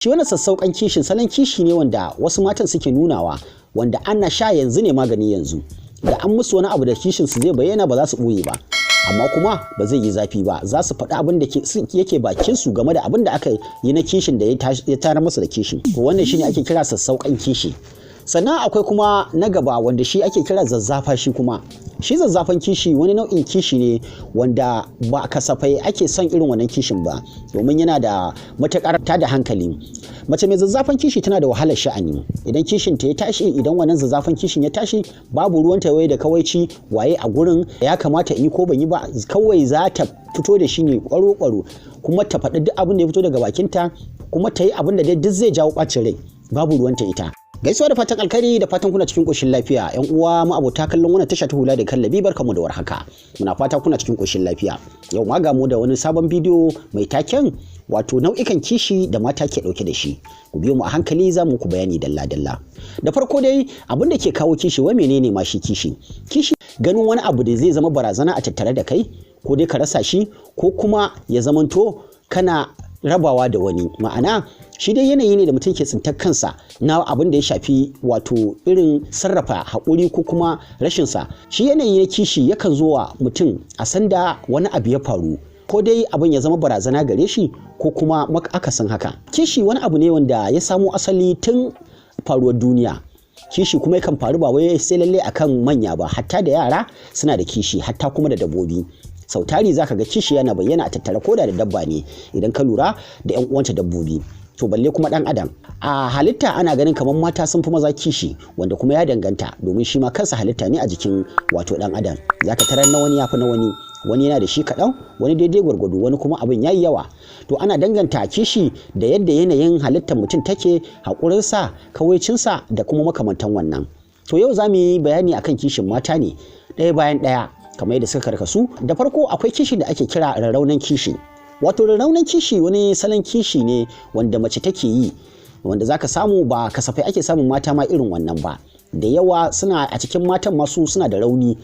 Shi wannan sassauƙan kishin salon kishi ne wanda wasu matan suke nunawa, wanda ana sha yanzu ne magani yanzu. Da an musu wani abu da kishin su zai bayyana, ba za su ɓoye ba, amma kuma ba zai yi zafi ba. Za su faɗi abin da yake bakin su game da abin da aka yi na kishin da ya tayar musu da kishin. To, wannan shine ake kira sassauƙan kishi. Sannan akwai kuma na gaba wanda shi ake kira zazzafa. Shi kuma shi zazzafan kishi wani nau'in kishi ne wanda ba kasafai ake son irin wannan kishin ba, domin yana da matuƙar tada hankali. Mace mai zazzafan kishi tana da wahalar sha'ani. Idan kishin ta ya tashi, idan wannan zazzafan kishin ya tashi, babu ruwan waye da kawaici, waye a gurin, ya kamata in yi ko ban yi ba. Kawai za ta fito da shi ne ƙwaro-ƙwaro, kuma ta faɗi duk abin da ya fito daga bakinta, kuma ta yi abin da duk zai jawo ɓacin rai. Babu ruwanta ita. Gaisuwa da fatan alkhairi, da fatan kuna cikin ƙoshin lafiya, yan uwa ma'abota kallon wannan tasha ta Hula da Kallabi. Barkamu da warhaka, muna fata kuna cikin ƙoshin lafiya. Yau ma ga mu da wani sabon bidiyo mai taken wato nau'ikan kishi da mata ke ɗauke da shi. Ku biyo mu a hankali, za mu ku bayani dalla dalla. Da farko dai, abin da ke kawo kishi, wai menene ma shi kishi? Kishi ganin wani abu da zai zama barazana a tattare da kai, ko dai ka rasa shi, ko kuma ya zamanto kana rabawa da wani. Ma'ana, shi dai yanayi ne da mutum ke tsintar kansa na abin da ya shafi wato irin sarrafa haƙuri ko kuma rashinsa. Shi yanayi na kishi yakan zo wa mutum a sanda wani abu ya faru, ko dai abin ya zama barazana gare shi, ko kuma akasin haka. Kishi wani abu ne wanda ya samo asali tun faruwar duniya. Kishi kuma yakan faru ba wai sai lalle akan manya ba, hatta da yara suna da kishi, hatta kuma da dabbobi. Sau tari zaka ga kishi yana bayyana a tattare koda da dabba ne, idan ka lura da yan uwanta dabbobi, to balle kuma dan adam. A halitta ana ganin kamar mata sun fi maza kishi, wanda kuma ya danganta, domin shi ma kansa halitta ne a jikin wato dan adam. Zaka tarar na wani yafi na wani, wani yana da shi kaɗan, wani daidai gwargwado, wani kuma abin yayi yawa. To, ana danganta kishi da yadda yanayin halittar mutum take, haƙurinsa, kawaicinsa da kuma makamantan wannan. To, yau za mu yi bayani akan kishin mata ne ɗaya bayan ɗaya, kamar yadda suka karkasu. Da farko, akwai kishi da ake kira rarraunan kishi. Wato rarraunan kishi wani salon kishi ne wanda mace take yi, wanda zaka samu ba kasafai ake samun mata ma irin wannan ba. Da yawa suna a cikin matan masu suna da rauni.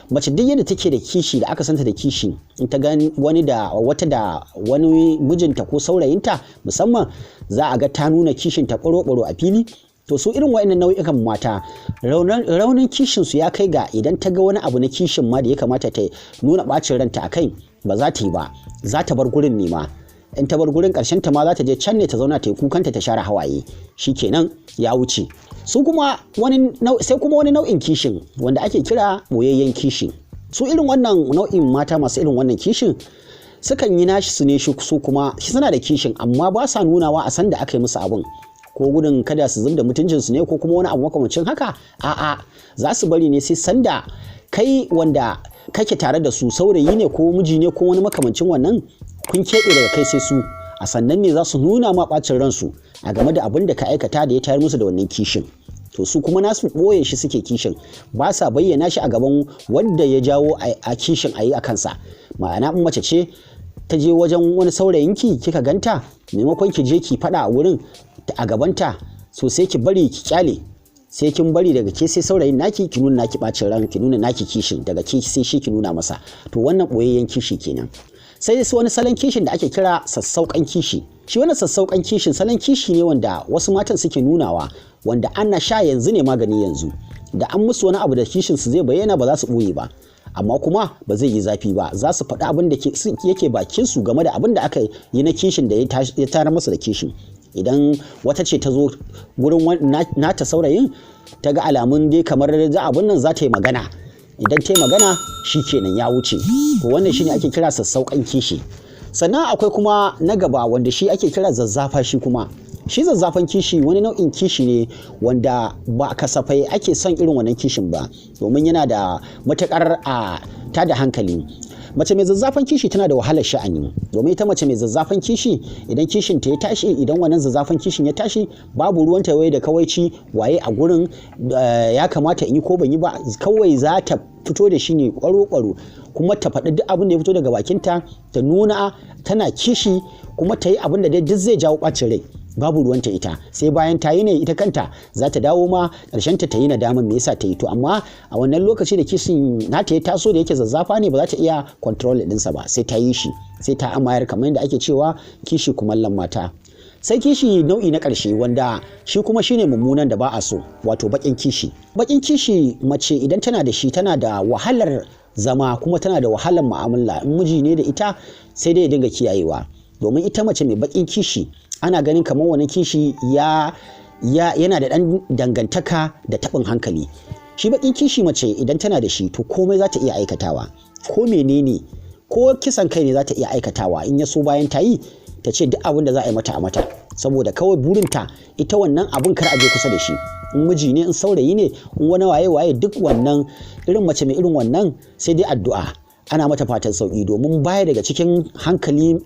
Mace duk yadda take da kishi, da aka santa da kishi, in ta ga wani da wata, da wani mijinta ko saurayinta musamman, za a ga ta nuna kishin ta ɓaro-ɓaro a fili. To, su irin wa'annan nau'ikan mata, raunin kishin su ya kai ga idan ta ga wani abu na kishin ma da ya kamata ta nuna bacin ranta a kai, ba za ta yi ba, za ta bar gurin ne ma. In ta bar gurin, karshen ta ma za ta je can ne ta zauna ta yi kukanta, ta share hawaye, shikenan ya wuce. Su kuma wani sai kuma wani nau'in kishin wanda ake kira boyayyen kishi. Su irin wannan nau'in mata masu irin wannan kishin sukan yi nashi su ne, su kuma suna da kishin, amma ba sa nunawa a sanda aka yi musu abun, ko gudun kada su zubda mutuncinsu ne, ko kuma wani abu makamancin haka. A'a, za su bari ne sai sanda kai wanda kake tare da su, saurayi ne ko miji ne ko wani makamancin wannan, kun keɓe daga kai sai su, a sannan ne za su nuna ma ɓacin ransu a game da abin da ka aikata da ya tayar musu da wannan kishin. To, su kuma nasu ɓoye shi suke kishin, ba sa bayyana shi a gaban wanda ya jawo a kishin a yi a kansa. Ma'ana, in mace ce ta je wajen wani saurayinki kika ganta, maimakon ki je ki faɗa a wurin a gabanta, so sai ki bari, ki kyale, sai kin bari daga ke sai saurayin naki, ki nuna naki bacin ran, ki nuna naki kishin, daga ke sai shi ki nuna masa. To, wannan boyayyen kishi kenan. Sai su wani salon kishin da ake kira sassauƙan kishi. Shi wannan sassauƙan kishin salon kishi ne wanda wasu matan suke nunawa, wanda ana sha yanzu ne magani yanzu. Da an musu wani abu da kishin su zai bayyana, ba za su ɓoye ba, amma kuma ba zai yi zafi ba. Za su faɗi abin da yake bakin su game da abin da aka yi na kishin da ya tayar musu da kishin. Idan wata ce ta zo gurin nata saurayin, ta ga alamun dai kamar za abun nan, za ta yi magana. Idan ta yi magana, shi kenan ya wuce. To, wannan shine ake kira sassauƙan kishi. Sannan akwai kuma na gaba wanda shi ake kira zazzafa. Shi kuma shi zazzafan kishi wani nau'in kishi ne wanda ba kasafai ake son irin wannan kishin ba, domin yana da matuƙar a tada hankali. Mace mai zazzafan kishi tana da wahalar sha'ani, domin ita mace mai zazzafan kishi, idan kishin ta ya tashi, idan wannan zazzafan kishin ya tashi, babu ruwanta waye da kawaici, waye a gurin, ya kamata in yi ko ban yi ba. Kawai za ta fito da shi ne ƙwaro-ƙwaro, kuma ta faɗi duk abin da ya fito daga bakinta, ta nuna tana kishi, kuma ta yi abin da dai duk zai jawo ɓacin rai. Babu ruwanta ita, sai bayan ta yi ne ita kanta za ta dawo ma ƙarshen ta yi nadaman me yasa ta yi. To, amma a wannan lokaci da kishin nata ya taso, da yake zazzafa ne, ba za ta iya control ɗinsa ba, sai ta yi shi, sai ta amayar, kamar yadda ake cewa kishi kumallon mata. Sai kishi nau'i na ƙarshe, wanda shi kuma shine mummunan da ba a so, wato baƙin kishi. Baƙin kishi, mace idan tana da shi, tana da wahalar zama kuma tana da wahalar mu'amala. In miji ne da ita, sai dai ya dinga kiyayewa, domin ita mace mai baƙin kishi ana ganin kamar wani kishi ya yana da ɗan dangantaka da taɓin hankali. Shi baƙin kishi, mace idan tana da shi, to komai za ta iya aikatawa, ko menene, ko kisan kai ne za ta iya aikatawa. In ya so, bayan ta yi, ta ce duk abin da za a yi mata a mata, saboda kawai burinta ita wannan abin kar a je kusa da shi. In miji ne, in saurayi ne, in wani waye waye, duk wannan irin mace mai irin wannan sai dai addu'a, ana mata fatan sauki, domin baya daga cikin hankali.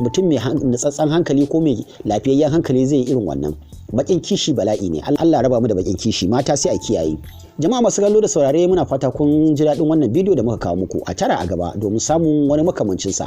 Mutum mai nutsatsen hankali ko mai lafiyayyen hankali zai yi irin wannan. Bakin kishi bala'i ne. Allah raba mu da bakin kishi. Mata, sai a kiyaye. Jama'a masu kallo da saurare, muna fata kun ji daɗin wannan bidiyo da muka kawo muku. A tara a gaba domin samun wani makamancin sa.